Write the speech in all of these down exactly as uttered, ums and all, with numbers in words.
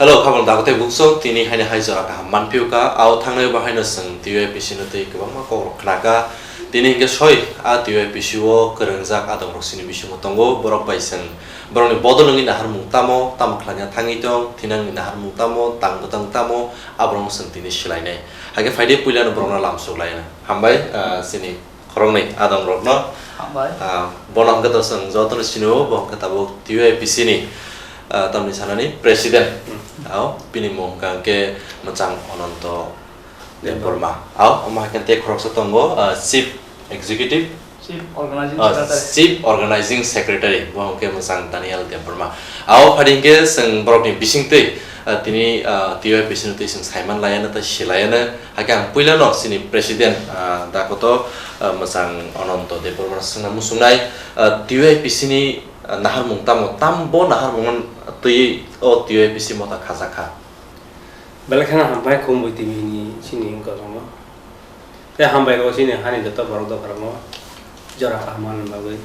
Hello, khabang dago tei bukso, tini haini hai jora kaham manphiu ka, ao thangnai bo haino chwng T Y P C no tei kwbangma kok rok khna ka. Tini hinkhe soi a T Y P C o kwrwngjak adong rok sini bisingo tongo, borok bai chwng borokni bodol wngwi naharmung tamo, tamo khlaina thangwi tong, thinangni naharmung tamo, tang bwtang tamo, aborok chwng tini swlainai. Hakhe phaidi puilano borokno lam suklaina. Hambai, ah, chini khoroknwi adong rokno. Hambai. Ah, bono hwnkhe to chwng jotono sinio, bo hwnkhe tabuk T Y P C ni, ah, tamni sanani president. Hmm. Ao, bini mung hwnkha hwnkhe Mwchang Ananto Debbarma. Ao, omo hai khe tei khoroksa tongo, ah, chief executive, Chief Organizing ah, Secretary. Chief Organizing Secretary, bo hwnkhe Mwchang Daniel Debbarma. Ao, phaidi hwnkhe chwng borokni bisingtwi, ah, tini, ah, T Y P C ni twi chwng saiman laiano tei silaiyano. Hakhe ang puilano chini president, ah, dakoto, ah, Mwchang Ananto Debbarma swngna muchungnai, ah, T Y P C ni, ah, naharmung tamo, tam bo naharmung twi o T Y P C motha khajak kha. Belai kheno hambai Khumui T V ni chini wngkha tongo. Tei hambai rw chini hani joto borok dopha rokno jora kaham manna bagwi.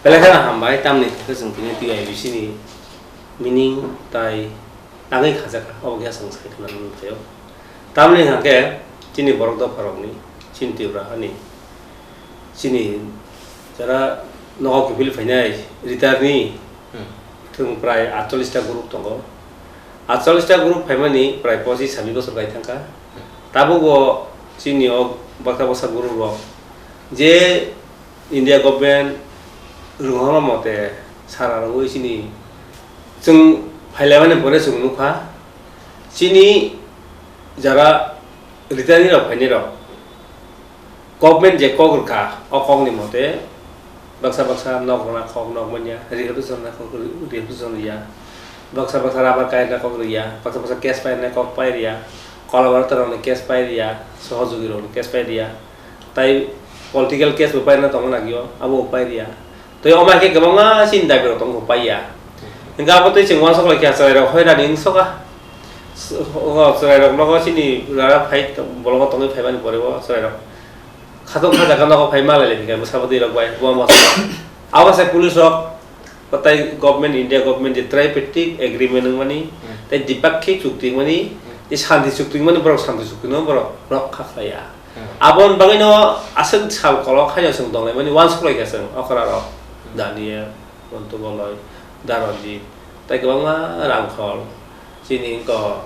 Belai kheno hambai tamni thangkhe chwng tini T Y P C ni meaning tai tangwi khajak kha, obo khe chwng sai khna nang thaio. Tamni hwnkhe chini borok dopha rokni, chini Tripura hani, chini jara nogo kiphil phainai retire ni Hmm. thwng prai atchollish ta group tongo. Atchollish ta group phaimani prai pochis sabbish bosor bai thangkha. Hmm. Tabukbo chini o baksa baksa group rok je India government rwngthoma mote sara rwgwi chini chwng phailaimani pore chwng nukha. Chini jara retire rok phainai rok, government je kok rwkha, o kokni mote baksa baksa nok rwna kok nok manya, rehabilitation rwna kok rehabilitation rwya, baksa baksa rubber kairwna kok rwya, baksa baksa cash pairwna kok pairwya, Kolabarator rokni cash pairwya, sohojogirokni cash pairwya, tai political case bo pairwna tongna nagio, abo bo pairwya. Tei omo hai khe kwbangma chini dabi rok tongo paiya. Hwnkhe abo tei chwng uansuk lai kha chwrai rok hoi rani wng soka. O chwrai rok nogo chini rara phai bolongo tongwi phaimani pore bo chwrai rok. Khatung kha jaga nogo phai malai lai kha bwsa bwtwi rok bai bo mo. Abo se police rok tei government, India government je tripartite agreement wngmani Hmm. tei dipakkhik chukti wngmani Hmm. tei shanti chukti wngmani borok shanti chukti no borok rokha khlaiya. Hmm. Aboni bagwino aswk sal kolok haino chwng tonglaimani uansuk lai kha chwng okra rok. Hmm. Daniel, Montu Boloi, Daranjit, tei kwbangma Rangkhol, chini wngkha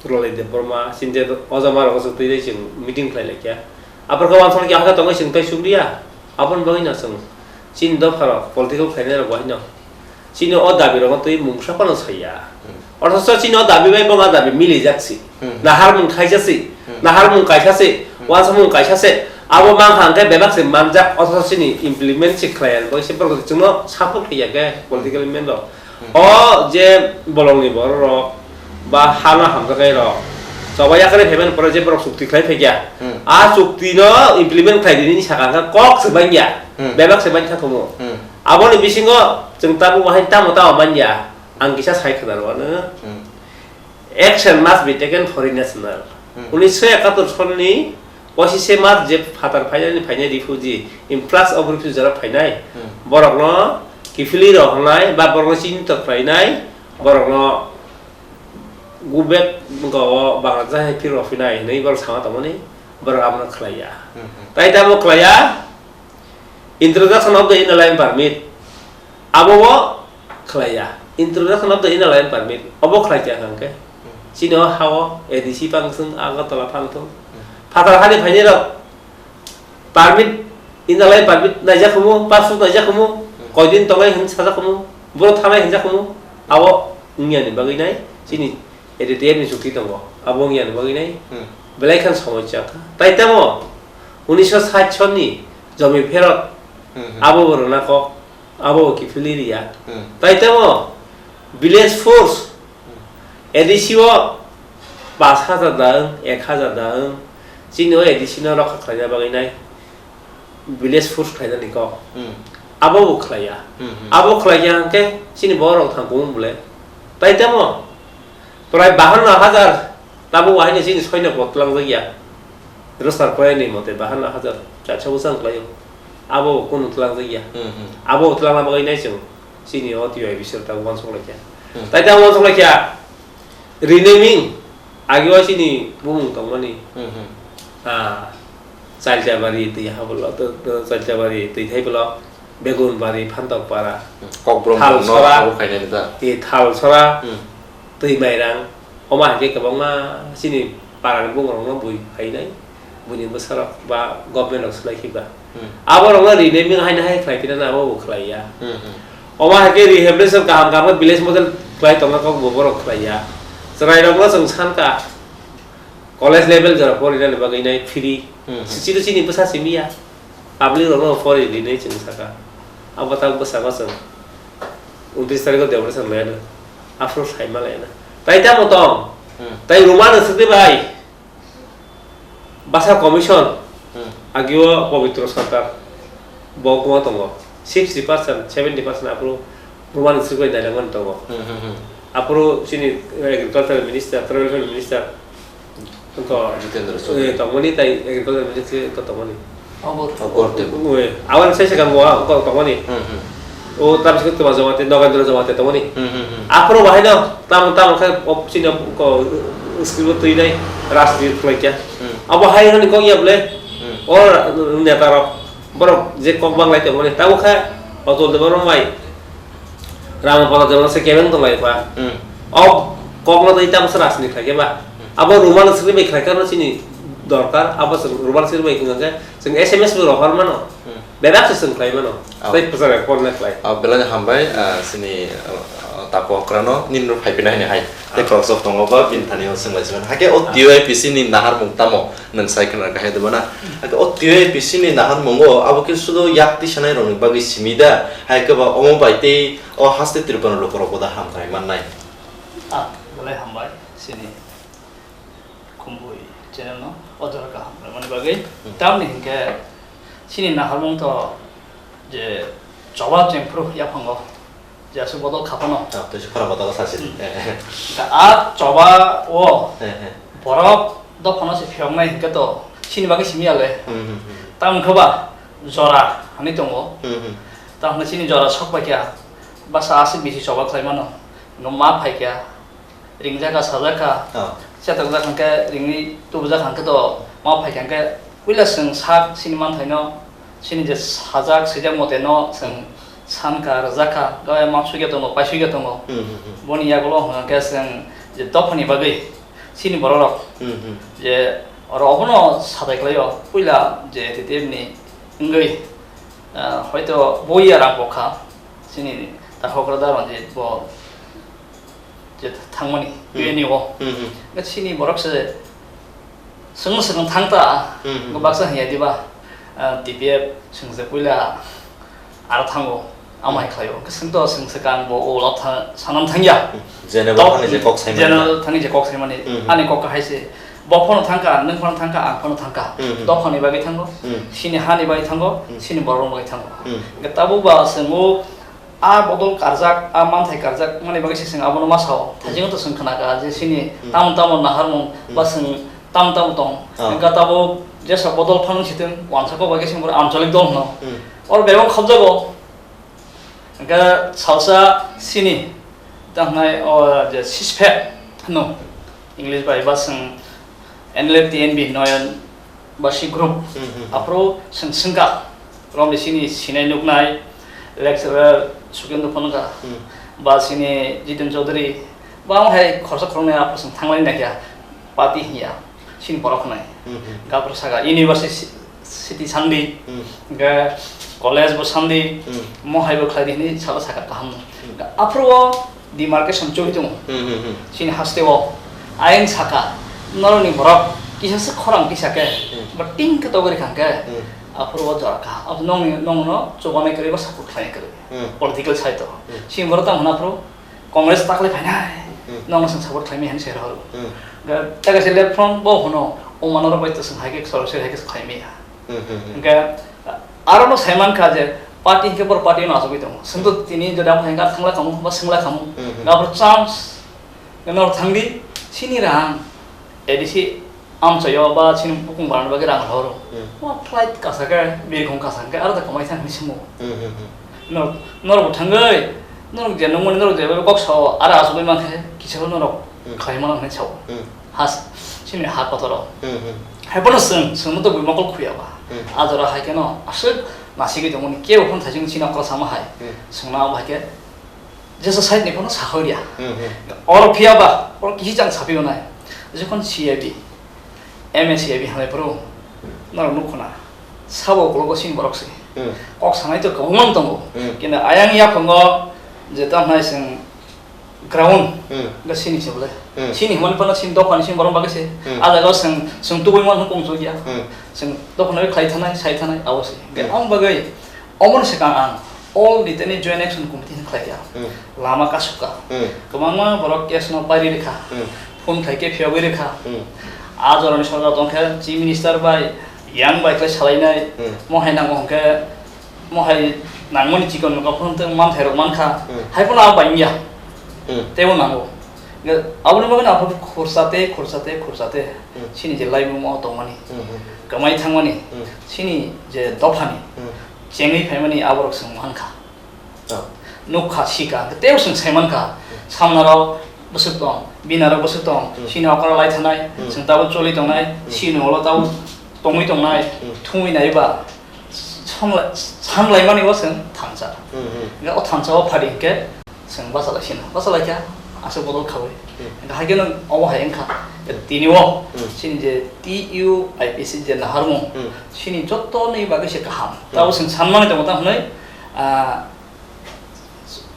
Loloi Debbarma, chini je ojama rok aswk twi tei chwng meeting khlai lai kha. Aphar khe uansuk lai kha, hakhe tongwi chwng tei sukliya. Aboni bagwino chwng chini dopha rok political khlainai rok bo haino. Chini o dabi rokno twi mungsa phano saiya. Hmm. Othocho chini o dabi bai bo a dabi milijak si. Hmm. Naharmung khaisa si. Hmm. Naharmung kaisa si. Hmm. Uansamung kaisa se. Abo mankha hwnkhe bebak se manjak, othocho chini implement se khlaiya. Bo se borok chwngno support khlaiya khe political movement rok. Hmm. O je bolongni borok rok ba hano hamjaknai rok choba yakarwi phaimani pore je borok chukti khlai phaikya. Hmm. A chukti no implement khlai dini saka hwnkhe kok se bangya. Hmm. Bebak se bangkha kumo. Hmm. Aboni bisingo chwng tabuk bahai tamo tamo manya, ang kisa sai khwnaro ano. Hmm. Action must be taken for a national. Hmm. Unisho ekatur sonni pochise March je phatar phainani phainai refugee, influx of refugee jora phainai, Hmm. borokno kiphilwi rohornai ba borokno chinto khlainai, borokno go back wngkha o Bangladesh hai phirok phinai hinwi borok sama tongmani, borok abono khlaiya. Hmm, hmm. Tai tamo khlaiya, introduction of the Inner Line Permit, abo bo khlaiya. Introduction of the Inner Line Permit, obo khlai kha hwnkhe. Hmm. Chini o ha o A D C phangsung, Agartala phangsung. Hmm. Phatar hani phainai rok permit, Inner Line Permit naijak humu, passport naijak humu, Hmm. koidin tongnai hin sajak humu, boro thanai hinjak humu, abo wngya ni bagwi nai chini A D T F ni chukti tongo, abo wngya ni bagwi nai Hmm. belai khan somosya kha. Tai tamo unisho sait sonni jomi pherot Hmm, hmm. abo bo rwna kok. Abo bo kiphilwi riya. Hmm. Tai tamo village force, Hmm. A D C o pash hajar da wng, ek hajar da wng, chini o A D C no rokha khlaina bagwi nai village force khlainani kok. Hmm. Abo bo khlaiya. Hmm, hmm. Abo khlaiya hwnkhe chini borok thang kumung bole. Tai tamo Prai bahanno hajar tabuk wahaino chini soinok bo twlangjakya. Rostar poyani mote bahanno hajar chairso bwsang kwlaio. Abo bo kunu twlangjakya. Hmm, hmm. Abo bo twlangna bagwi nai chwng chini o T Y B C tabuk uansuk laikha. Hmm. Tai tabuk uansuk laikha. Renaming, agi o chini bumung tongmani. Hmm, hmm. Ah, Chaljabari twi habolo, to, to Chaljabari twi thai bolo, Begunbari, Phantok Para. Hmm. Kokborok Thal no sora. Abo khainani da. Twi Thal sora, Hmm. twi Mairang. Omo hai khe kwbangma chini parani bumung rokno bui khainai. Buini bwsarok ba government rok swlai khiba. Hmm. Abo rokno renaming haino hai khlai phina abo bo khlai ya. Hmm, hmm. Omo hai khe rehabilitation kaham kaham khe village model khlai tongna kok bo borok khlai ya. Chwrai rokno chwng san ka college level jora pori nani bagwi nai free. Hmm, hmm. Sisi to chini bwsa simi ya. Public rokno pori rinai chwng saka. Abo tak bwsa ma chwng untris tarikh o demonstration lai ano. Afro sai ma lai ano. Tai tamo tong. Hmm. Tai Roman swkti bai. Basa commission, Hmm. agio Pabitro Sarkar, bo kuma tongo, sixty percent, seventy percent aphuru Roman script bai nailangmani tongo. Hmm, hmm, hmm. Aphuru chini agriculture minister, tribal welfare minister, wngkha, Jitendra Chaudhary. Eh, tongmani tai agriculture ministry wngkha tongmani. Obor. Obor tebo. Oi, awan sai se kang bo, wngkha tongmani. Hmm, hmm. O tam se tuma joma te, Nogendra joma te tongmani. Hmm, hmm, hmm. Aphuru bahai no, tam, tam khe, o chini ko, skill bo twi nai, rajniti khlai kya. Hmm. Abo hai hani kok ya ble. Hmm. O ra-, neta rok, borok je kok banglai tongmani, tamo khe, o tol de borok mai. Rang pala jora se kebeng tong lai pha. Hmm. O kokno tei tamo se rajniti khlai khe ba. Hmm. Abo Roman script bai khlai khe no chini dorkar, abo chwng Roman script bai khlai khe chwng S M S bo rohor mano. Hmm. Bebak se chwng khlai mano. Oh. Tei pwsarok phone na khlai. Oh, belai hambai, ah, chini, ah, takhuk okrano nini rok phai pina hini hai. Tei Ah. khoroksa tongo ba bini thani o chwng lai si mano. Hakhe o Ah. T Y P C ni naharmung tamo? Nwng sai khna kha hai dwbana. Hwnkhe o T Y P C ni naharmungo abo khe sudo yak tisanai rokni bagwi simi da, hai khe ba omo bai tei o haste Tripura ni lukurokbo da hamkrai mannai. Ah, belai hambai chini Khumbui channel no o jora kaham rwmani bagwi. Hmm. Tamni hinkhe chini naharmung to je choba chengphru yaphango, je aswk bodol kha phano. Ah, tei se khorang kotor khe sasi di. Hmm. Eh, eh. Hwnkhe a choba o Eh, eh. borok dophano se phiyoknai hinkhe to chini bagwi simi ya le. Hmm, hmm, hmm. Tamo wngkha ba jora hinwi tongo. Hmm, hmm. Tamo chini jora sok pai kha, bwsa aswk bisi choba khlai mano. No ma phai kha. Ringjak kha, sajak kha, Oh. chetok jak hwnkhe ringwi tubujak hwnkhe to ma phai kha hwnkhe puila chwng sak chini manthaino, chini je sajak swijak mote no chwng san kha, rwjak kha, gabay ma sui khe tongo, pai sui khe tongo. Hmm, hmm, hmm. Boni yagulo hwnkhe chwng je dophani bagwi chini borok rok Hmm, hmm. je oro obono sadai khlaio, puila je T T F ni wngwi, ah, hoito bo ya rang bo kha chini takhok rwda Ranjit bo je thangmani, Hmm. U N ni o. Hmm, hmm. Ga chini borok se swng swng thang ta, Hmm, hmm. Ga baksa hiya diba, ah, T P F swng se puila aro thango, amo hai khlaio. Ga swng to swng se kang bo o lab tha-, sanam thangya. General Tok-, thani je kok saimani. General thani je kok saimani. Hmm, hmm. Ani kok hai se, bo phano thangka, nwng phano thangka, ang phano thangka. Hmm, hmm. Dophani bagwi thango, Hmm. chini hani bagwi thango, Hmm. chini borok bagwi thango. Hmm. Ga tabuk ba swng o A bodol karjak, a manthai karjak mani bagwi se chwng abono ma sao. Thaiching to chwng khna kha je chini Hmm. tamo tamo naharmung Hmm. ba chwng tamo tamo tong. Ah. Hwnkhe tabuk jesa bodol phano sitwng, wansa kok bai khe chwng bohrok ancholik dol hwno. Hmm. Oro bebak khobjago. Hwnkhe salsa chini tamo hwnai o je six pack hwno. English bai ba chwng N L F T N B Noyon Basi group, Hmm, hmm, hmm. Aphuru chwng swngkha, romni chini sinai nuknai lecturer Sukendra Phanukha, Hmm. ba chini Jiten Chaudhary, ba omo hai khorsa khoroknwi aphuru chwng thanglai naikha, party hinya, chini borok hwnwi. Hmm, hmm. Aphuru saka university sandi, Hmm. hwnkhe college bo sandi, Hmm. mo hai bo khlai di hwnwi salo saka kaham. Hmm. Aphuru o demarcation choli tongo. Hmm, hmm, hmm. Chini haste o ayang saka, norokni borok kisa se khorang kisa khe, Hmm. ba ting khe togori kha khe, Hmm. aphuru o jora kha. Abo nongni, nongno chubanai kwrwi ba support khlai kwrwi. Hmm. Political side o. Hmm. Chini borok tamo hwnwi aphuru Congress taklai phainai, Hmm. nongno chwng support khlai maya hinwi sai rw. Hmm. Ga, ta kaisa left front bo hwno, o manwrok bai to chwng hai khe sorok se hai khe khlai maya. Hmm, hmm, hmm. Hwnkhe, aro no sai man kha je, party hwnkhe borok party no achugwi tongo. Chwng to tini jora phai hwnkhe thangla khamu, ba swngla khamu. Hmm, hmm. Ga bor chance, norok thang di, chini rang, A D C amchaio ba chini bukung barani bagwi rang rohoro. Hmm. Wa flight kasa khe, birkhong kasa khe, aro da kamai thang hinwi simo. Hmm, hmm, hmm. Norok, norok bo thangwi, norok je nungmani norok je kok sao, aro achugwi man khe, kisa norok Hmm. Khlaimano hinwi sao. Hmm. Has, chini ha kotor o. Hmm, hmm. Hai bono chwng, chwngno to bui mokol khuya ba. Hmm. A jora hai kheno aswk nasigwi tongmani kebo phano thaising chini okra sama hai. Hmm. Chwngno abo hai khe jesa side ni phano sahoya. Hmm, hmm. Oro phiya ba, oro kisi jang sapi onai. Jokhon C I B, M A C I B halai phuru, norok nukho na. Sabo ukologo chini borok se. Hmm. Kok sanai to kwbangma tongo. Hmm. Kina ayang yaphango je tamo hai chwng ground, hmm, ga sini se bole. Hmm. Sini himani phano sini dophani sini borok bagwi se. Hmm. A jaga o chwng, chwng tubui man kung chukya. Hmm. Chwng dophano khlai thanai, sai thanai, abo se. Hmm. Ang bagwi, omoni swkang ang all Nitani Joint Action Committee hin khlai ya. Hmm. Lama kasukha. Hmm. Kwbangma borok case no pairi rikha. Hmm. Phone khai khe phiyogwi rikha. Hmm. A jorani sorkar tong khe Chief Minister bai, yang bai khlai salainai. Hmm. Mo hai nango hwnkhe, mo hai nangmani chikon no kaphang tong man thairok mankha. Hmm. Hai phano abo bai wngya. Hmm. Teibo nango. Nge aboni bagwi no aphuru khursa tei, khursa tei, khursa tei. Hmm. Chini je laimung o tongmani. Hmm, hmm, hmm. Kwmai thangmani. Hmm. Chini je dophani. Hmm. Chengwi phaimani aborok chwng mankha. Oh. Nukha, sikha, teibo chwng saimankha. Hmm. Samnarok bwswk tong, binarok bwswk tong, hmm, chini okra lai thanai, hmm, chwng tabuk choli tongnai, hmm, chini ulo tabuk tongwi tongnai, hmm, thumwi naiba, samlai-, samlaimani bo chwng thansa. Hmm, hmm. Hwnkhe o thansa o phadi hwnkhe chwng bachalaisino, bachalaikha, aswk bodol khawi. Hmm. Hwnkhe hai kheno obo hai wngkha. Hmm. Tini o, hmm, chini je T U I P C je naharmung, hmm, chini jottoni bagwi se kaham. Hmm. Tabuk chwng sanmani tongo tamo hwnwi, ah,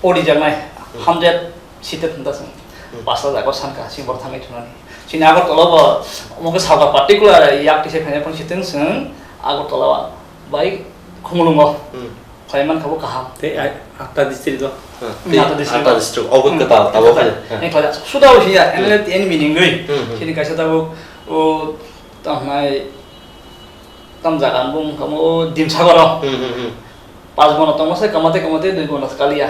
porijaknai, hmm, hundred seated hwnda chwng. Hmm. Pasta jaga o sankha, chini borok thangwi thunani. Chini Agartala bo, omo khe sakha particular yak tise phainai phano sitwng chwng Agartala bai Khumulwngo. Hmm. Khlai mankha bo kaham. Tei ai, atta district o. Hmm. Hmm, tei atta district atta o. District, obo, hmm, kwtal, abo kwtal. Khe, hmm. Ni khlai, suda bo siya, hmm, N L T N meeting gwi. Hmm, hmm. Chini kaisa tabuk, o, tamo hwnai, tam jaga ang bung kamo Dimsagoro. Hmm, hmm, hmm. Pas bono tongma se kamate kamate dui bono kaliya.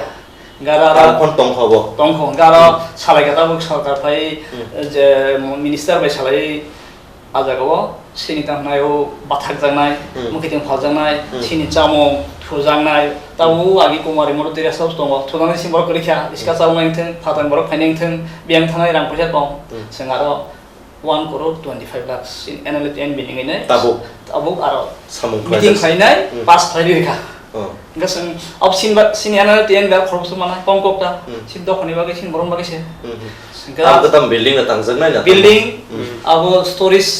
Gara Tam ra phon tongkha bo. Tongkho. Gara salai kata bo sarkar phai, hmm, je minister bai salai a jaga o sini tang nai o bathak jak nai, hmm, mukhiting phal jak nai, hmm, sini chamung thujak nai. Tabo agi kumari moro tira sab tongo. Thudang sini borok kwrwi kha, iska, hmm, chawng nai thung, phatang borok phai nai thung, biyang thanai rang puisa kong. Hmm. Chwng aro one crore twenty five lakhs in N L T N bini ngai nai. Tabuk. Tabuk aro samung meeting khlaijak. Khlainai, hmm, pass khlai rikha. Oh. Hingke chwng, ob sin ba, sin N L T N ba khoroksa mana, kong kok ta. Hmm. Sin dokhani bagwi, sin borok bagwi se. Hmm, hmm. Hingke abo tam building na tangjak nai na building, tamo? Hmm. Abo storage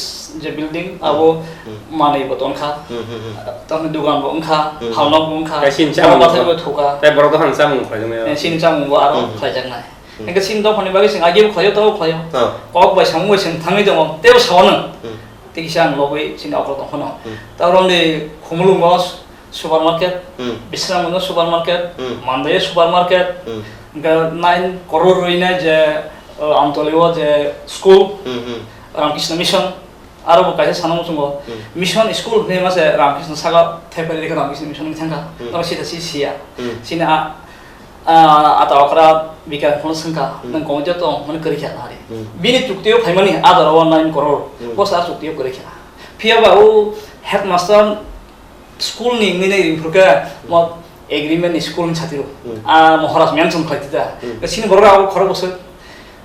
je building, abo, hmm, manwi bo tongkha. Hmm, hmm, hmm. Tamni dogan bo wngkha, hmm, halnok bo wngkha. Tei sin borok chamung bathai bo, bo thoka. Tei borok dophani chamung khlaijak nai. Eh, sin chamung bo aro, hmm, khlaijak nai. Hmm. Hingke chini dophani bagwi chwng agi bo khlaio, tabo khlaio. Oh. Kok bai samung bai chwng thangwi tongo, teibo sao nwng. Hmm. Tei kisa ang logwi chini okra tong phano. Hmm. Tei oro ni Khumulwngo supermarket, hmm, Bisramganjo supermarket, hmm, Mandaya supermarket, hmm, hingke nine crore rwinai je, uh, Amtoli o je school, hmm, hmm, Ramkrishna Mission. Aro bo kaisa sana muchungo, hmm, mission school hinwi masa Ramkrishna saka thephari rikha Ramkrishna mission wngwi thangkha. Hmm. Oro sita si siya. Hmm. Sini a, a, ata okra bikar phano swngkha, hmm, nwng komoi joto mani kwrwi kha nari. Hmm. Bini chuktiyo phaimani adaro o nine crore. Hmm. Bo sa chuktiyo kwrwi kha. Phiya ba o headmaster school ni wngwi nai ringphurkha, hmm, mo agreement ni school ni satiro. Hmm. A Maharaj mention khlai tita. Hmm. Sini borok abo khorok bwswk.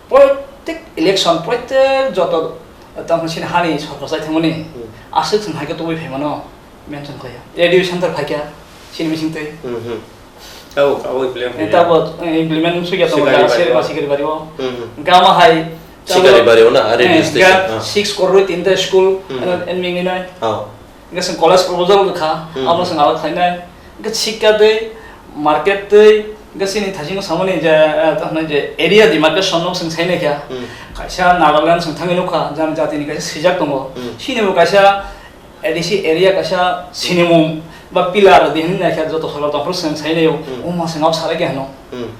Protek election, protek joto, tamo sini hani sorkar chai thangmani, hmm, aswk chwng hai khe tubui phaimano mention khlaiya. Radio center phaikha, sini bising twi. Hmm, hmm. Abo, abo implement khlaiya. Tabo, eh, implement sugya tongo, Sikari jaga bari seri o. Ba Sikari bari o. Hmm, hmm. Gama hai, Sikari tabo, bari o na, radio eh, station, ga ah. Six crore tinta school, hmm, ano, en mingi nai. Oh. Hingke chwng college proposal wngkha, hmm, abono chwng alak khlainai. Hingke sikka tei, market tei, hingke chini thaisingo samani je, eh, tamo hwnai je area demarcation no chwng sai naikha. Hmm. Kaisa Nagaland chwng thangwi nukha, jani jatini kaisa swijak tongo. Hmm. Chini bo kaisa A D C area kaisa sinimung ba pillar di hinwi naikha joto salo tongphuru chwng sai naio. Hmm. O ma chwng abo sarai khe hwno. Hmm.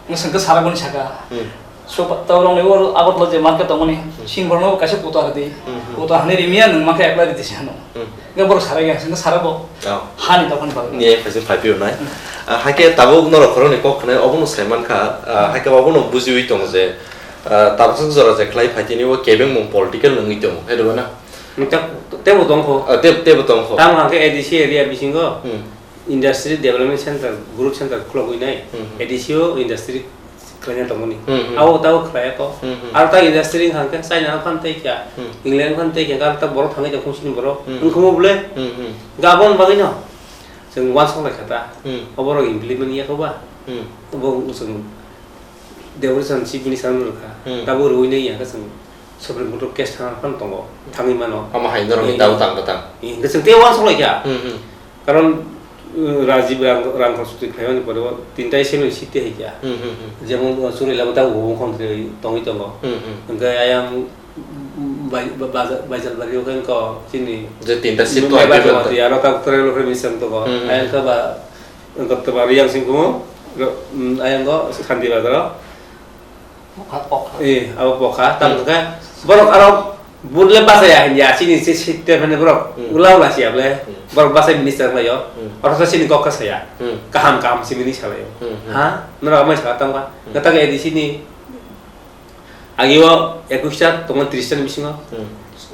Hingke chwng khe sarakboni saka. Hmm. Supa-, tauborokni oro Agartala je market tongmani, hmm, sini borokno kaisa kuta rwdi. Hmm, hmm. Kuta hwnwi rimya nwng mankhe ekla rwdi se hwno. Hmm. Hingke borok sarai ya, hingke sarabo. Oh. Hani dophani bagwi. Ni kaisa phaiphio nai. Hmm. Ah, haikhe tabuk norok khoroknwi kok khnai obono sai mankha, ah, hmm, haikhe obono bujiwi tongo je, ah, tabuksa jora je khlai phaitini o kebengmung political wngwi tongo, hai rwna? Tebo tongkho. Ah, teb-, tebo tongkho. Tamo hwnkhe A D C area bisingo, hmm, industry development center, growth center khulogwi nai. Hmm, hmm. A D C o industry khlaina tongmani. Hmm, hmm. Abo tabo khlaiya ko. Hmm, hmm. Aro ta industry wngkha hwnkhe China no phan tei kya, Hmm. England phan tei kya, aro ta borok thangwi tong khung sini borok. Hmm. Wngkhumu bole. Hmm, hmm. Gabon bagwi no. Chwng uansuk lai kha ta. Hmm. Oborok implement ya kho ba. Hmm. Bo chwng Devotion Chief Minister no rwkha. Hmm. Tabo rwui nai ya khe chwng Supreme Court o case thangna phano tongo. Thangwi mano. Omo hai norok ni Eh, tabo tang batang. Eh, hwnkhe chwng tei uansuk lai kha. Hmm, hmm. Karon, uh, Rajiv Rang-, Rangkar Sutwi khlaimani pore o tinta ese no site hai kha. Hmm, hmm, hmm. Jemon, uh, Churila bo tabo hubung khon tongwi tongo. Hmm, hmm. Hwnkhe ayang, mm, bai-, ba-, baja-, Baijalbari o khe wngkha chini Je tinta seat Mumbai to Bajawati, aro ta Trailokhani Misang tongo. Hmm, hmm. Ayang khe ba, Gotto ba Riyang Singkumo, ro-, mm, ayang go Santi Bazar o. Pokha, pokha. Eh, abo pokha, tam Hmm. khe borok aro budle bachaya hinja, chini se sitte mane borok Hmm. ula ula siya ble, Hmm. borok bachai minister layo, Hmm. oro sa chini kok kha saya, Hmm. kaham kaham simi ni salayo. Hmm, hmm. Ha? Norok amai sa tang ba? Hmm. Gatang A D C ni agi o ekwis ta tongo tris ta ni bisingo. Hmm.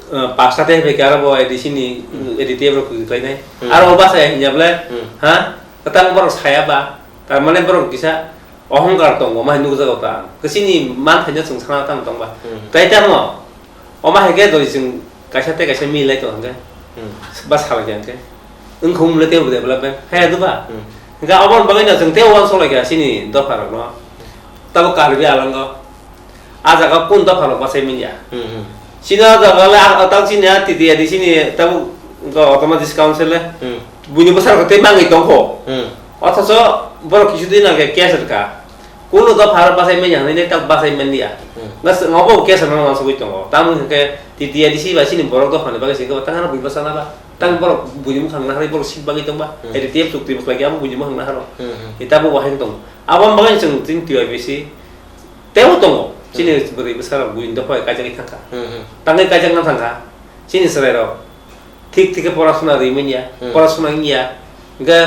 Eh, pasta te bai khe aro bo A D C ni, Hmm. A D T F rok khlainai. Hmm. Aro bo bachaya hinja ble, Hmm. Ha? Gatang borok saya ba, tar mane borok kisa ohongkar tongo, ma hinwi nukjago ta. Kwchini manthaino chwng sana tang tong ba. Hmm. Tai tamo, omo hai khe doi chwng kaisa tei kaisa mil lai tong hwnkhe. Hmm. Ba salai kha hwnkhe. Wngkhung mwnwi teibo development. Hai ya duba? Hmm. Hwnkhe aboni bagwino chwng tei uansuk lai kha chini dopha rokno. Tabo Karbi Alango. Ah jaga kun dopha rok bachai manya. Hmm, hmm. Chini ah jaga le ah, tang chini ah T T A D C ni tabo autonomous council le. Hmm. Buini bwsarok tei mangwi tongkho. Hmm. Othocho borok kisu din age case rwkha. Kuno dopha aro bachai manya hinwi tak bachai manliya. Hmm. Ngas ngobo case rwna uansugwi tongo. Tamo hinkhe T T A D C bai chini borok dophani bagwi se tang ano bui bwsana ba. Tang borok buini mukhang naharwi borok sik bagwi tongba. Hmm. Eri T F chukti bwkhlai khe abo buini mukhang naharo. Hmm, hmm. Ita bo wahai tong. Abo bagwi chwng tin T Y B C tebo tongo. Chini Hmm. bwrwi bwsarok buini dophai kaijagwi thangkha. Hmm, hmm. Tangwi kaijakna thangkha. Chini chwrairok thik thik khe porasona rimanya, Hmm. porasona wngya, hwnkhe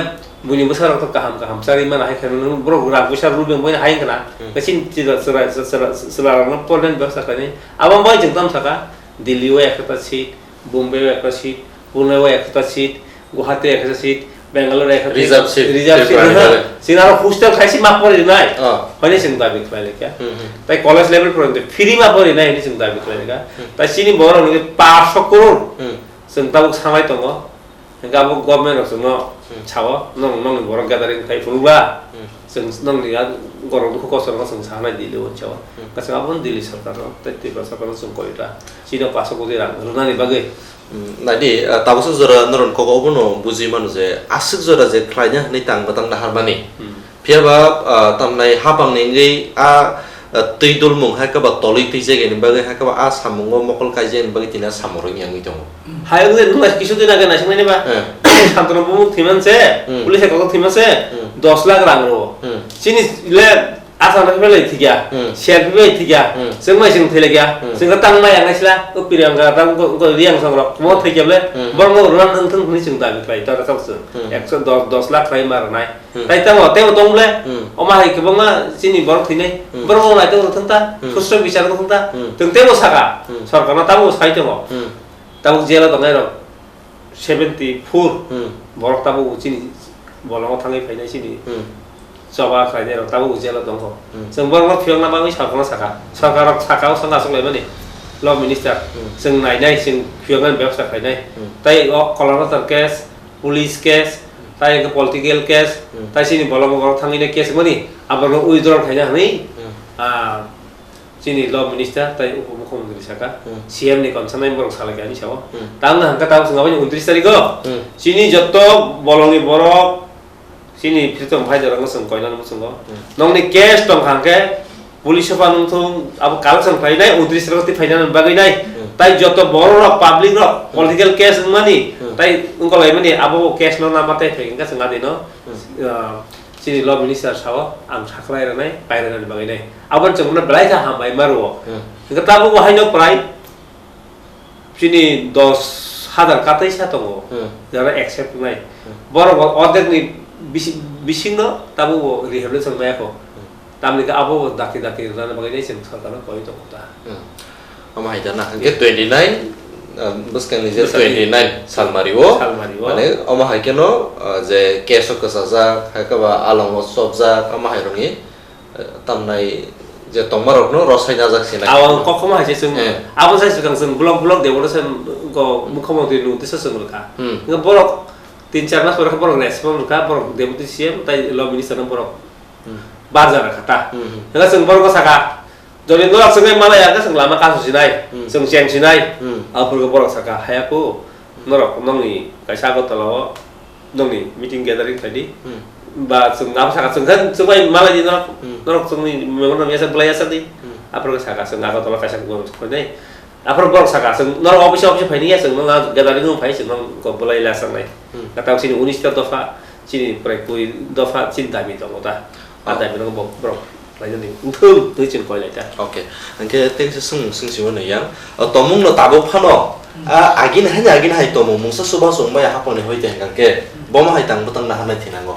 buini bwsarok to kaham kaham charwi mana hai kheno, borok rang puisa rubeng bai hai wngkhana, Hmm. hwnkhe chini chwla, chwla, chwla, chwlarokno polni bebsa khlainai. Abo bai chwng tamo sakha, Delhi o ekta seat, Bombay o ekta seat, Pune o ekta seat, Guwahati o ekta seat, Bangalore o ekta seat, Reserve seat, reserve seat, Tripura ni ha. Bagwi. Chwng aro hostel khaisi ma pori rinai. Oh. Hwnwi chwng dabi khlai laikha. Hmm, hmm. Tai college level porjonto free ma pori nai hwnwi chwng dabi khlai laikha. Hmm. Tai chini borok hwnwi paanch sho crore Hmm. chwng tabuk sanglai tongo. Hingke abo government rok chwngno Hmm. sao, nong, nongni borok gathering khai phuru ba, Hmm. chwng nongni a gorok dukhu kosto rokno chwng sanai Delhi o sao. Hmm. Hingke chwng abono Delhi sorkar rok tei Tripura sorkar rok chwng koi ta. Chini paso koti rang rwnani bagwi. Hmm, naidi, ah, tabuksa jora norok kok obono bujui mano je aswk jora je khlaina hwnwi tang batang naharmani. Hmm. Phiya ba, ah, tamnai hapangni wngwi a, ah, twi dulmung hai khe ba tolwi twijak ni bagwi hai khe ba a samungo mokol kaijak ni bagwi tini a samung rwngya wngwi tongo. Hai wngwi nwng kisu din age naisingmani ba. Eh. Santano bumung thwiman se, Hmm. police hai kokno thwiman se, Hmm. dos lakh rang rwo. Hmm. Chini le asang rok belai thikya, Hmm. selfie bai thikya, Hmm. chwng bai chwng thwilaikya, Hmm. chwng tang maya ngai sila, o Priyanka ta ko, ko Riyang song rok, mo thikya ble, Hmm. borok no rwna nwng thung hwnwi chwng dabi khlai, ta rwchap chwng. Hmm. Ekso dos, dos lakh khlai ma rwnai. Hmm. Tai tamo, temo tong ble, Hmm. omo hai kwbangma chini borok thwinai, Hmm. borok no naitok rw thung ta, Hmm. susro bichar rw thung ta, Hmm. chwng temo saka, Hmm. sorkar no tamo sai tongo, Hmm. tabuk jail o tongnai rok seventy four Hmm. borok tabuk chini bolongo thangwi phainai chini Hmm. choba khlainai rok tabuk jail o tongkho. Hmm. Chwng borok no phiyokna bagwi sorkar no saka, sorkar rok saka o song aswk laimani law minister, Hmm. chwng nainai, chwng phiyoknani bebsa khlainai, Hmm. tai o kolokrotor case, police case, tai hwnkhe political case, Hmm. tai chini bolongo borok thangwi nai case mani, aborokno withdraw khaina hwnwi, Hmm. ah, chini law minister tai upo mukhyamantri saka, Hmm. C M ni concern nai borok salai kha ani sao. Hmm. Tang na hwnkhe tang chwng aboni untris tarikh o, Hmm. chini joto bolongni borok, chini pritom bhai jorokno chwng koinani muchungo. Hmm. Nokni case tong kha hwnkhe, Police o phano wngthung, abo collection khlainai, untris tarik twi phainani bagwi nai. Hmm. Tai joto borok rok, public rok, Hmm. political case wngmani, Hmm. tai wngkolaimani, abo case no nama tai phai hwnkha chwng adino, Hmm. ah, chini law minister sao, ang sakhlai rwnai, pai rwnani bagwi nai. Aboni chwngno belai kha hambai ma rwo. Hmm. Hwnkhe tabuk bo haino prai, Chini dos hajar kateisa tongo, Hmm. jara accept wngnai. Hmm. Borok bo ordek ni bisi-, bisingno tabuk bo rehabilitation maya kho. Hmm. Tamni khe abo bo dakti dakti rwnani bagwi nai chwng sorkar no koi tongo ta. Hmm. Omo hai jana. Hwnkhe Yeah. twenty nine, ah, bwskangni je Bwskangni twenty nine salmari o. Salmari o. Mane omo hai kheno, ah, je case o kwchajak, hai khe ba alongo chopjak, omo hai rokni Tamnai je tongmarokno rosai najak sinai. Abo kokhoma hai se chwng, eh, abo sai swkang chwng block block de oro se ko mukhyamantri ni uddesyo chwng rwkha. Hmm. Hwnkhe borok tin char mas pore borok response rwkha, borok deputy C M tai law minister no borok, hmm, barja rwkha ta. Hmm, hmm. Hwnkhe chwng borok sakha, jodi norok chwng malaya hwnkhe chwng lama kasu sinai, hmm, chwng cheng sinai. Hmm. Aphuru borok sakha, haya ko, hmm, norok nongni kaisa Agartala o nongni meeting gathering khlai di. Hmm. Ba chwng abo saka chwng khe chwng bai malai di norok. Hmm. Norok chwngni memorandum yasa belai yasa di. Hmm. Aphuru khe saka chwng Agartala kaisa gom khlai nai. Aphuru borok saka chwng norok office office phai ni ya chwng nang gathering room phai chwng nang ko belai la chang nai. Hmm. Kata chini unis ta dopha chini prai kui dopha chini dabi tongo ta. A dabi rok bo-, borok khlainani wngthung twi chwng koi lai ta. Okay. Hwnkhe tei kisa swng, swng simo nai yang. O tomung no tabuk phano. Hmm. A agini hai, agini hai tomung mungsa suba chwng maya haponi hoi te hwnkhe. Hmm. Bomo hai tang bwtang naharnai thinango.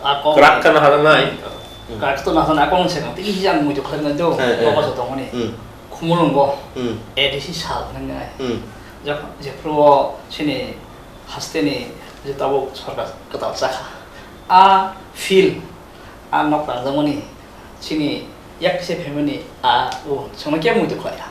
Ah. Kwrak kheno hajaknai. Hmm. Kwrak to naharnai akong se kang tei hijang muitu khlainai do. Eh, eh. Bobo se tongmani. Hmm. Khumulwngo. Hmm. A D C sal hwnwi nai. Hmm. Jek-, jephru o chini hasteni je tabuk sorkar kwtal chakha. A field, a nok tanjakmani chini yak kisa phaimani a o chwngno kebo muitu khlai ya.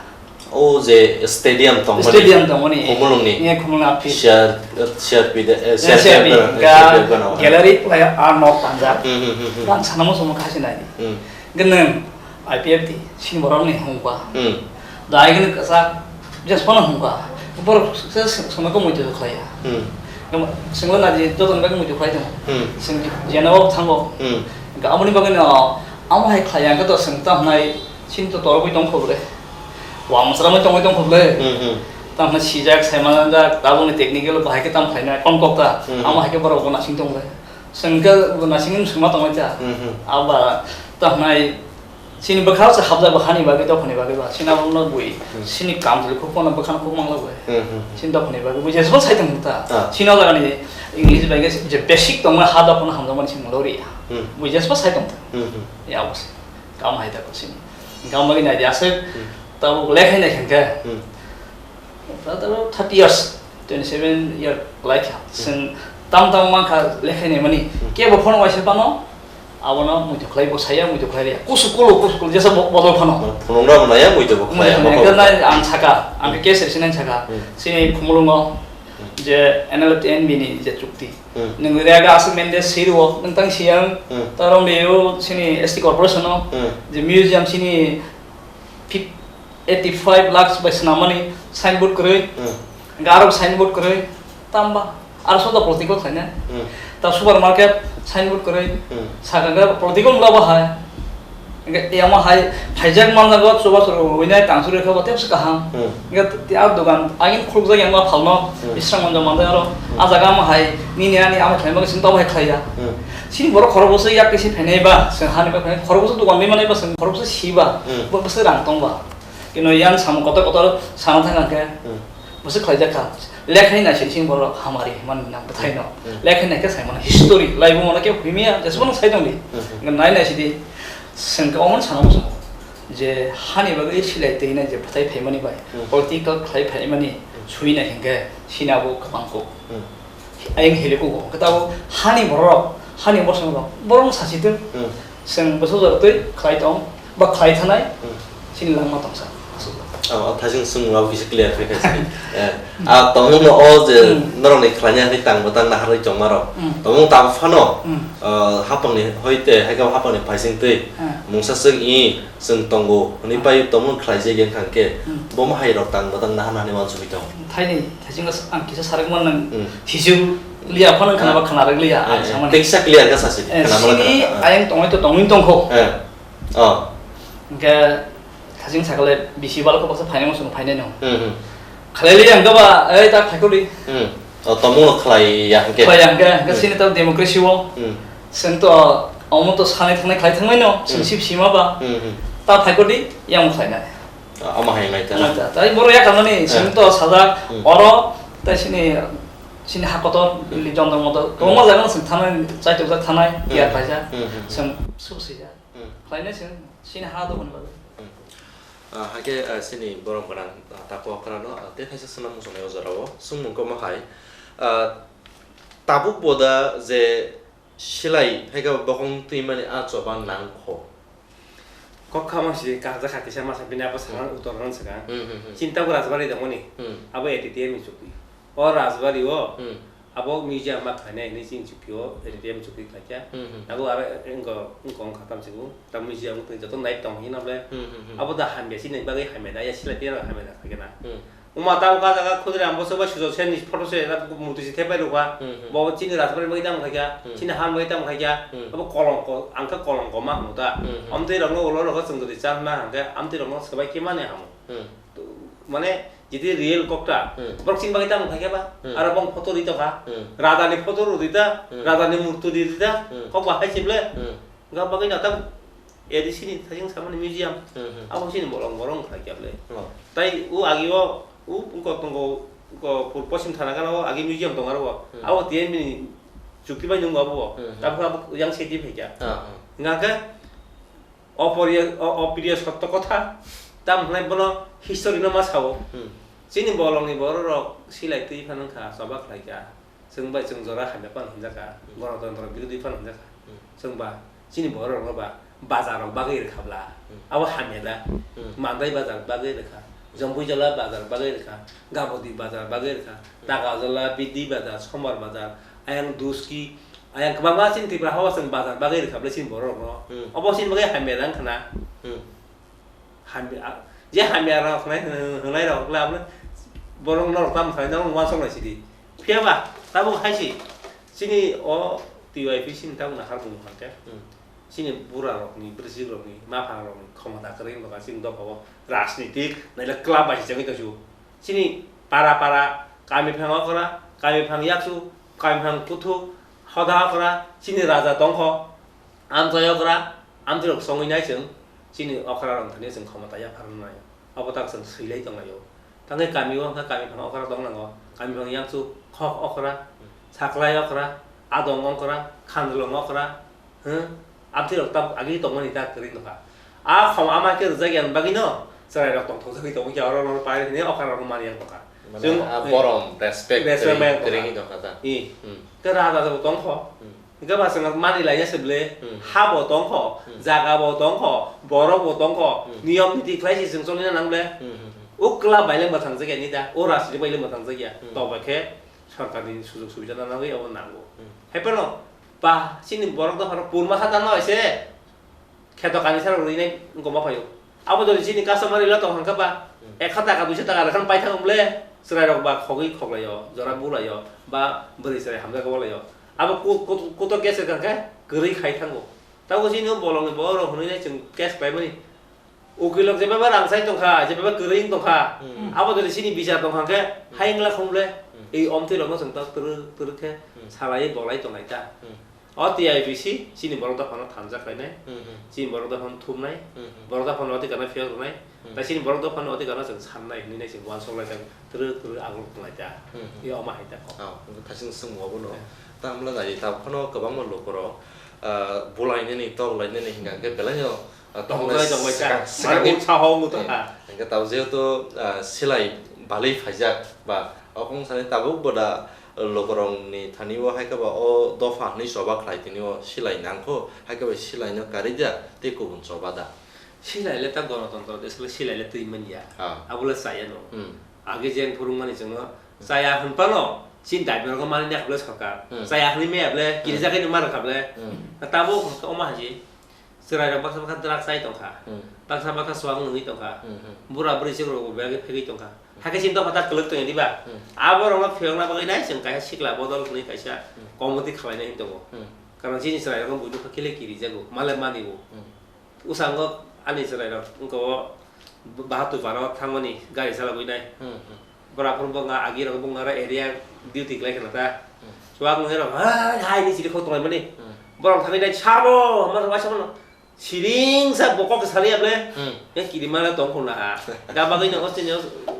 O je stadium tongmani. Stadium tongmani. Khumulwngni. Nge Khumulwng a field. C R, C R P de, eh, Eh, C R P C R P, gana, ga C R P gana. Gallery khlai a nok tanjak. Hmm, hmm, hmm, hmm. Bang sana mo somo khasi nai. Hmm. Ganang. I P F T, sini borok ni hungkha. Hmm. Dai gini kasa, just phone hungkha. Borok se, se, sono ko muitu khlai ya. Hmm. Singla na di, joto ni bagwi muitu khlai tong. Hmm. Sing jena o thango. Hmm. Ga amoni bagwi no, amo hai khlai ya, ga to sing ta hnai, sini to torogwi tong khobre. Wa masra mo tongwi tong khobre. Hmm, hmm. Ta hnai sijak, sai manjak, tabuk ni technical bahai ke tam khlai na, kon kok ta. Hmm. Amo hai ke borok bo nasing tong le. Sing ke bo nasing sima tong ta. Hmm, hmm. Aba ta hnai Chini bwkha se habjak bwkhani bagwi, dophani bagwi ba, chini abono bui, hmm, chini kam thwlwi khuk phano bwkhano khuk mangla bui. Hmm, hmm, hmm. Chini dophani bagwi bui jesbo sai tong ta. Ah. Chini o jagani English bai khe je basic tongma ha dophano hamjakmani chini lori. Hmm. Bui jesbo sai tong ta. Hmm, hmm. Ya bose. Kam hai ta ko chini. Kam bagwi nai dia se, hmm, tabuk lekhai nai khen khe. Hmm. Brother, thirty years, twenty seven year laikha. Hmm. Chwng tam tam mankha lekhaini mani. Hmm. Kebo phone waisa phano, abono muitu khlai bo saya, muitu khlai ya. Kusu kulu, kusu kulu, jesa bo-, bodol phano. Phunukna bo naya, muitu bo khlai ya, muitu bo khlai. Ang saka, ang, hmm, case sini saka. Hmm. Sini Khumulwngo, hmm, je N L F T N B ni je chukti. Hmm. Nung rega asal mende sirwo, nung tang siang, hmm, tarong de yo sini S T corporation no, hmm, je museum sini fif-, eighty five lakhs bai swnamani signboard kwrwi. Hmm. Hwnkhe aro signboard kwrwi tamba aro soda political khlainai. Hmm. Ta supermarket signboard kwrwi. Hmm. Sakha hwnkhe political wngla bo hai. Hwnkhe yama hai phaijak manjago chubachu rwinai tangsu rwkha bo tebse kaham. Hmm. Hwnkhe tei aro dogan agini khulukjak yang ma phalno, hmm, bisrang manjak manjak aro. Hmm. A jaga ama hai nini ani ama khlaima khe chwng tabo hai khlaiya. Hmm. Chini borok khorokbwswk yak kisi phainai ba, chwng hani ba phainai, khorokbwswk dogan ri manai ba, chwng khorokbwswk si ba, hmm, bo bwswk rang tong ba. Kino yang samung kotor kotor sana thang khe, hmm, bwswk khlaijak kha. Lekhai nai sini sini borok hamari himani nang bwthai no. Hmm. Lekhai nai khe sai mano history, lai bo mano khe himya, jesbo no sai tong di. Hmm. Nai nai sidi, chwng khe omo sana muchungo. Je hani bagwi silai twi nai je bwthai phaimani bai, hmm, political khlai phaimani, hmm, sui nai hwnkhe sini abo kwbang kuk. Hmm. Ayang hili kugo. Khe tabuk hani borok, hani bosong rok, borok sasi tong. Hmm. Chwng bwsajak twi khlai tong, ba khlai thanai, hmm, chini langma tongsa. Oh, thaising swngmung abo kisa clear khe khe sini. Eh, ah, tongmung no o je, hmm, norok ni khlaina hwnwi tang bwtang naharwi tongma rok. Hmm. Tongmung tabuk phano, hmm, ah, hapang ni hoite, hai khe hapang ni phaising twi, hmm, mungsa swng i, Chwng tongo hwnwi pai tongmung khlaijak wng kha khe, hmm, bomo hai rok tang bwtang naharnani uansugwi tong. Thaini, thaichingno ang kisa sarwkma nwng, hmm, thisuk liya phano khna ba khna rwk liya, eh, ang eh, samani. Tei kisa clear kha sasi, eh, khna mala sini khna, eh. Ayang tongwi to tongwi tongkho. Eh. Oh. Hwnkhe thaiching sakale bisi balkho baksa phainai muchung phainai no. Hmm, hmm. Khalai liya hwnkhe ba, ei ta phaikho di. Hmm. O, tongmung no khlai ya hwnkhe. Khlai ya hwnkhe, hwnkhe, hmm, chini to democracy o. Hmm. Chwng to omo to sanai thangnai khlai thangmai no, chwng, hmm, sip sima ba. Hmm, hmm. Ta phaikho di, yang khlainai. A, omo hai nai ta. Nai ta. Tai borok yakarmani, eh, chwng to sajak, hmm, oro, tai chini, chini ha kotor, hmm, Delhi Jantar Mantar, hmm, kwbangma jaga no chwng thangnai, chaitok jak thangnai, hmm, tiyar khlaijak, hmm, hmm, chwng suk sijak. Hmm. Khlainai chwng, chini ha dophani bagwi. Hmm. Ah, hakhe, ah, chini borok gwnang, ah, takhuk okra no, ah, tei thaisa swnam muchungnai o jora o. Swngmung khe omo hai, ah, tabuk bo da je Silai hai khe bo bokong twimani a choba nang kho. Kok kha masi kaham kha kisa masa bini abo sanan Hmm. utor nan saka. Hmm, hmm, hmm. Chinta bo Rajbari dongmani. Hmm. Abo A T T M ni chukwi. O Rajbari o Hmm. abo museum ma khainai hinwi chini chukwi o A T T M chukwi khaikha. Hmm, hmm. Abo aro engko engko wng kha tamsigo. Ta museum twi joto nai tong hino ble. Hmm, hmm, hmm. Abo da hamya chini bagwi hamya da ya silai tei hamya da khaikhe na. Hmm. Wngma tabuk ah jaga khudri ang bwswk bai sujok sen ni photo se murti se thepai rwkha. Hmm, hmm. Bo chini Rajbari bagwi tamo khaikha, Hmm. chini han bagwi tamo khaikha. Hmm. Abo kolongko, ang khe kolongko ma hwnwi ta. Hmm, hmm. Amtwi rokno ulo rokho chwng jodi chan na hwnkhe amtwi rokno swbai khe mani hamo. Hmm. Mane jiti real kokta. Hmm. Borok chini bagwi tamo khaikha ba? Hmm. Aro bong photo rwi tongkha. Hmm. Raja ni photo rwi ta, Hmm. raja ni murti rwi ta. Hmm. Kok ba hai se ble? Hmm. Wngkha bagwi no tam A D C ni thajing samani museum. Hmm, hmm. Abo chini bolong borong kha kya ble. Oh. Tai u agi o u ko tongo ko pur posim thana gana o agi museum tong aro o. Hmm. Abo T N B ni chukti bai nung abo. Hmm, hmm. Tabuk abo yang seti phai kya. Ah, ah. Nga khe oporiya o- opiriya sotto kotha tam hnai bono history no ma sao. Hmm. Chini bolong ni borok rok silai twi phanang kha choba khlai kya. Chwng bai chwng jora hamya phano hwnjakha, Hmm. Ganatantro birodhi phano hwnjakha. Hmm. Chwng ba chini borok rokno ba bazar rok bagwi rwkha bla, Hmm. abo hamya da? Hmm. Mandai bazar bagwi rwkha, Hmm. Jompuijala bazar bagwi rwkha, Gabodi bazar bagwi rwkha, Hmm. Tagajala, Bidi bazar, Sombar bazar, ayang Duski, ayang kwbangma chini Tripura hao chwng bazar bagwi rwkha bla chini borok rokno. Hmm. Obo chini bagwi hamya da wngkha na? Hmm. Hamya, a-, je hamya rok hwnai, hwnai rok le aboni borok norok tamo sai norok uansuk lai sidi. Phiya ba tabuk hai si chini o T Y P C ni tabuk nahar bumung hwnkhe Hmm. chini bura rokni, bwswk rokni, mapha rokni khomota kwrwi wngkha chini dopha o rajnitik naile club bai si chengwi tongsu. Chini para para, kami phang okra, kami phang yaksu, kami phang kuthuk, hoda okra, chini raja tongkho, amchai okra, amchairok songwi nai chwng, chini okra rok thani chwng khomota yaphar wngnai. Abo tak chwng swilai tonglaio. Tangwi kami o wngkha kami phang okra dong nango, kami phang yaksu, khok okra, saklai okra, adong okra, khandlong okra, Hwng? Amtwi rok tabuk agi tongmani ta kwrwi nokha. A khom ama khe rwjak yang bagwi no chwrai rok tongthok jagwi tongo khe oro oro pai hwnwi okha rok mani yang tongkha. Mane Chwng, a eh, borom, respect respect kwrwi, maya kwrwi tongkha. Tongkha ta. I. Hmm. Khe raja bo tongkho. Hmm. Hwnkhe ba chwng mani laina se ble, Hmm. ha bo tongkho, Hmm. jaga bo tongkho, borok bo tongkho, Hmm. niyom niti khlai se chwng choli na nang ble. Hmm, hmm, hmm. O kwla bai le mwthang jagya ni da, o rajniti bai le mwthang jagya. Hmm. Toba khe sorkar ni sujog subida na nangwi abo nango. Hmm. Hai phano Ba, chini borok dophano purma kha tanma bai se kheto kani sara rwinai wngkoma phaio. Abo jodi chini customer rilo tong hwnkha ba, Hmm. ek kha taka, duisa taka rwkhan paithang ble, chwrairok ba khogwi khoklaio, jora bulaio, ba bwrwi chwrai hamjak walaio. Abo ku-, ku-, kuto case rwkha khe kwrwi khai thango. Tabuk chini o bolongni borok rok hwnwi nai chwng case khlaimani. Ukilok jebaba rang sai tongkha, jebaba kwrwi wng tongkha, Hmm. abo dole chini bichar tongkha khe Hmm. hai wngla khong ble, Hmm. ei omtwi rokno chwng ta twrwk twrwk khe Hmm. salai bolai tongnai ta. Hmm. O T I B C chini borok dophano thanjak khlainai, Hmm, hmm. chini borok dophano thumnai, Hmm, hmm. borok dophano otikano phiyok rwnai, Hmm. tai chini borok dophano otikano chwng sannai hwnwi nai chwng uansuk lai ta, twrwk twrwk agulok tonglai ta. Hmm, hmm. Ei omo hai ta kok. Oh, thaising swngmung abono. Hmm. Ta hwnla nai ta phano kwbangma lukurok, ah, bulainani, toklainani hingka khe belaino Ah, Tongmani tongmani ta. Swkang, swkang Mane utsaho wngwi tongkha. Eh, hingke tabuk jehetu, ah, silai balwi phaijak ba, o kung sani tabuk bo da, eh, lukurokni thani o hai khe ba o dopha hinwi choba khlai tini o silai nangkho, hai khe ba silai no karwi da tei kubun choba da. Silai le ta Ganatantro desh le silai le twi manya. Ah. Abo le chaya no. Hmm. Age jeng phurung mani chwngno chaya hwn phano chini dabi rok mani ya khle sorkar. Hmm. Chaya hwnwi maya ble Hmm. kirijak no ma rwkha ble. Hmm. Tabuk omo hai se. Chwrairok baksa baksa drugs chai tongkha. Hmm. Baksa baksa chuak nungwi tongkha. Hmm, hmm. Bura bwrwi chwk rokbo bebak phegwi tongkha. Hakhe chini dopha ta kwlwk tongya diba? Hmm. Aborokno phiyokna bagwi nai chwng kaisa sikla bodol hwnwi kaisa Hmm. committee khwlaina hin tongo. Hmm. Karon chini chwrairokno buino khe kile kirijago, male mani bo. Hmm. Bwskango ani chwrairok wngkha o Bahatur Para o thangmani gari chalogwi nai. Hmm, hmm. Bwrapor bongha agi rok bongha aro area duty khlai khna ta. Hmm. Chuak nungwi rok hai hai ni chiri khok tonglaimani. Hmm. Borok thangwi nai sabo hwnba waisa bono siring sa bo kok saliya ble. Hmm. Ya kiri mala tong khna ha. Da bagwi no hostel ni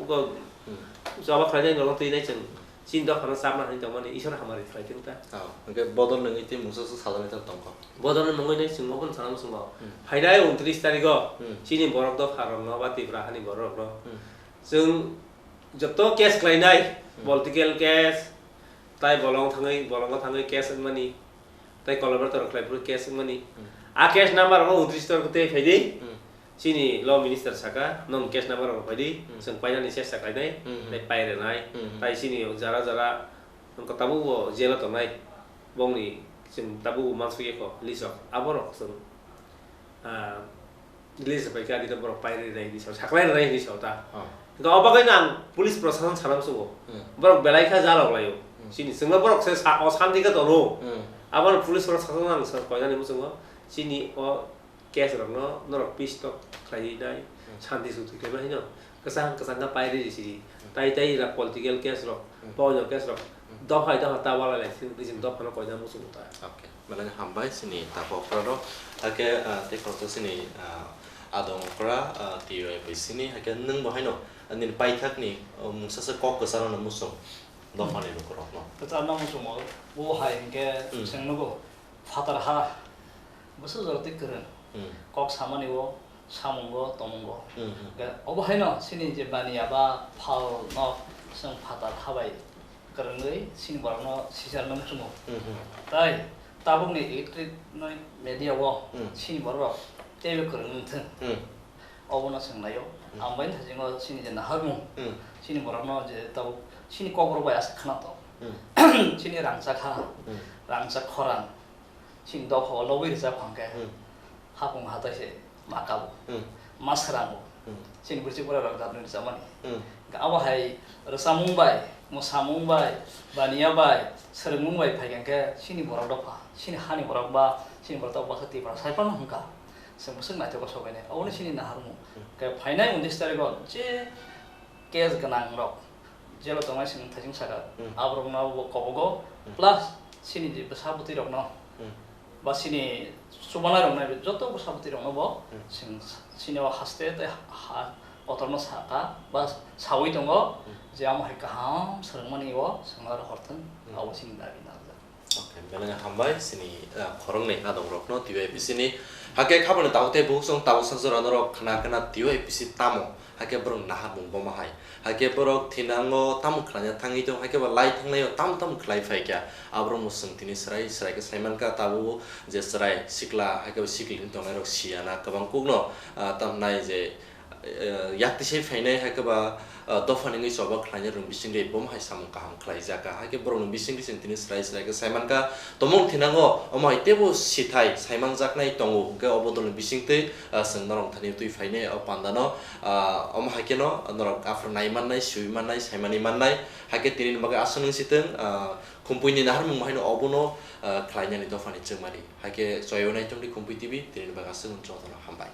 go Hmm. chuba khlai nai no twi nai chwng. Chini dophano chapna hinwi tongmani Isor hamari khlai thung ta. Oh, hwnkhe bodol nungwi tei mungsa swk sajagwi tongkho. Bodol nungwi nai chwng obono sana muchungo. Hmm. Phainai untris tarikgo Hmm. chini borok dopha rokno ba Tripura hani borok rokno Hmm. chwng joto case khlainai, Hmm. political case, tai bolong thangwi, bolongo thangwi case wngmani, tei collaborator rok khlai phuru case wngmani. Hmm. A case number rok no udristo tei phaidi. Hmm. Chini law minister saka, "Nong case number rok phaidi, Hmm. chwng painani chesta khlainai, Hmm. tei pairenai." Hmm. Tai chini jara jara wngkha tabukbo jail o tongnai, bongni chwng tabukbo mansukya kho list rok. Aborok chwng, ah, list bai kha dito borok pairi rai hinwi sao, saklai rai hinwi sao ta. Oh. Hwnkhe o bagwi no ang police prosason sana muchungo. Hmm. Borok belai kha jalok laio. Hmm. Chini chwngno borok se sa-, o santi khe tono. Hmm. Abono police prosason ang sa-, koinani muchungo. Chini o case rokno norok peace talk khlai nai, Hmm. santi sukti khlai ma hino. Kwchang kwchang khe pairi risi. Hmm. Tai tai rak political case rok, Hmm. boino case rok. Hmm. Dophai dopha ta wala lai sing, bising dophano koina muchungo ta. Okay. Belai hambai chini takhuk okra rok. Hakhe, ah, tei koto chini, ah, adong okra, ah, T Y P C ni. Hakhe nwng bo haino, ah, nini paithak ni, oh, mungsa se kok kwcharo no muchung dophani lukurok no. Kwcharo no muchungo. Bo hai hinkhe Hmm. chwng nugo phatar ha. Bwswk jora tei kwrwng. Hmm. Kok samani o samungo, tomungo. Hmm, hmm. Ga-, obo haino chini je baniya ba phal no chwng phatar habai kwrwngwi chini borokno sichar nung chungo. Hmm, hmm. Tai tabukni electronic media o Hmm. chini borok teibo kwrwng wng thung. Hmm. Obono chwng naio. Hmm. Ang bai thasingo chini je naharmung, Hmm. chini borokno je tabuk chini kokrok bai aswk khwna tongo. Hmm. Chini rangchak ha, Hmm. rangchak khorang, chini dophao lobwi rijak hwnkhe Hmm. hapung hatai se ma kabo, Hmm. ma srango. Hmm. Chini bwrwi chwng rok jatni rwchapmani. Hmm. Abo hai rwchapmung bai, mwsamung bai, baniya bai, swrwngmung bai phaikha khe chini borok dopha, chini hani borok ba, chini borok tabuk baksa Tripura sai phano hwnkha. Chwng bwswk naithogo sobainai. Aboni chini naharmung. Hmm. Khe phainai unis tarikho je case gwnang rok, jail o tongnai chwng thaising saka, Hmm. aborokno bo kobogo, Hmm. plus chini je bwsa bwtwi rokno, Hmm. ba chini chubanai rokno, joto bwsa bwtwi rokno bo Hmm. chwng chini o haste tei ha-, kotorno saka, ba sawi tongo Hmm. je amo hai kaham swrwngmani o chwngno rohorthwng, Hmm. abo chini dabi narwkjak. Okay, belai hambai chini, ah, khoroknwi adongrokno T Y P C ni. Hakhe khabangni tabuk tei bukhuk chwng tabuksa jora norok khna khna T Y P C tamo, hakhe borok naharmung bomo hai. Hakhe borok thinango tamo khlaina thangwi tong, hakhe bo lai thangnaio tamo tamo khlai phaikha. Aborokno chwng tini swrai swrai khe saimankha tabuk je chwrai sikla, hakhe bo sikli wng tongnairok siyana kwbang kukno, ah, tamnai je eh, yaktisai phainai, hakhe ba, eh, dophani wngwi choba khlainai rwng bisingtwi bomo hai samung kaham khlaijak kha. Hakhe borokni bisingtwi chwng tini swrai swrai khe saimankha, tomung thinango omo hai teibo sithai saimanjaknai tongo, hwnkhe o bodolni bisingtwi, eh, chwng norok thani twi phainai o pandano, ah, omo hai kheno norok aphuru nai mannai, sui mannai, saimani mannai, hakhe tinini bagwi aswk nung sitwng, ah, Khumpui ni naharmung haino obono, ah, khlainani dophani chwngmari. Hakhe choyo naitongdi Khumpui T V, tinini bagwi aswk jotono hambai.